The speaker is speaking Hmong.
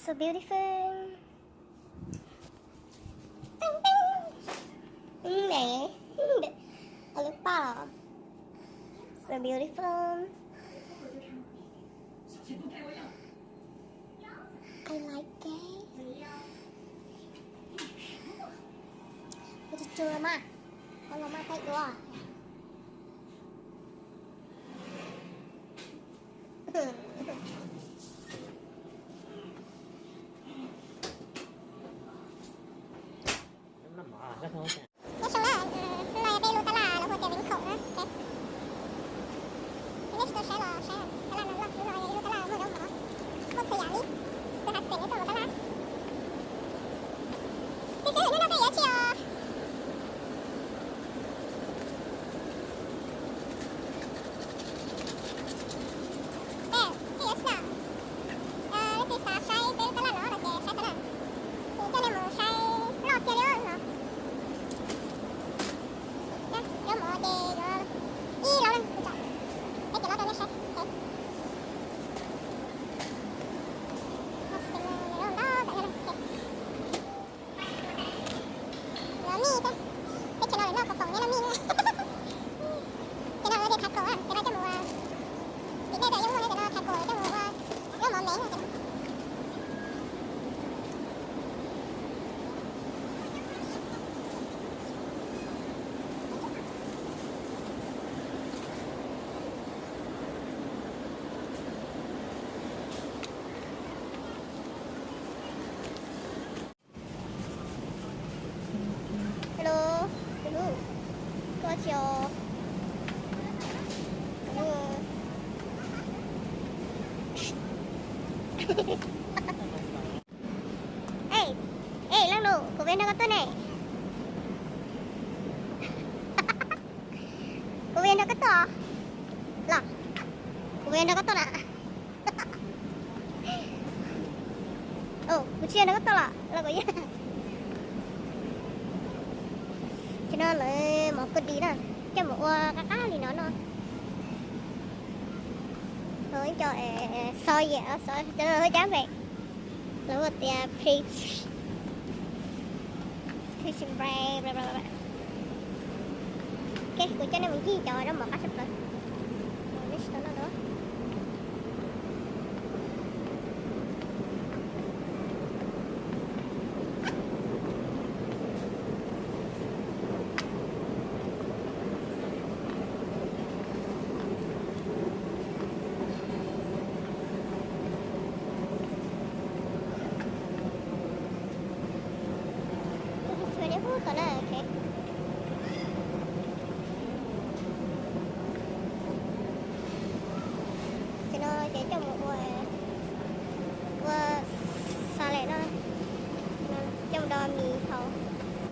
So beautiful. Ne, a lub paj los so beautiful. I like it. Ua tsuag tsuag mas, koj los mas thaij dua. Nyob zoo na, hnub no yog peb lub tab laj lawv hu tias Vĩnh Cửu na. Nej tsis tau saib los saib, tab laj no loj, hnub no yog ib lub tab laj muaj zaub mov, muaj txhua yam li. Tus husband neb tuaj mus tab laj. Peb peb nyob no peb yuav tsis os. Peb, peb yuav tsis na. Leej twg xav saib peb lub tab laj no los ces saib tab laj. Ces coj nej mus saib loj kiag li no. Zaub mov ces yuav ib lab leej kuv tsom. Peb cov loj rau nej saib. Ntau ntau tam no. Yuav mij thiab, peb cov no lawv noj kaus poom thiab noj mij. Cov no lawv tias Thái Cổ, cov no coj mus ua, tim nej tias yeej muaj cov no Thái Cổ coj mus ua zaub mov Mến no. Hello, tus hlub, koj tsis os? Ej, ej, leej nus, kuv ua nrog koj tuaj ne. Kuv ua nrog koj tuaj los. Kuv ua nrog koj tuaj na. Kuv tsis nrog koj tuaj los los kuv yeej. Ces no lawv mov kua dis na, coj mus ua qab qab li no no. Ib co xo yam, cov no lawv hu cab npe, lawv hu tias prison break. Ok, kuv coj nej mus ncig cov zaub mov qab tshaj plaws. Nej tsis tau noj dua. Hu tom na, ok. Ces no ces coj mus ua, ua salad no, coj mus do mis hauv.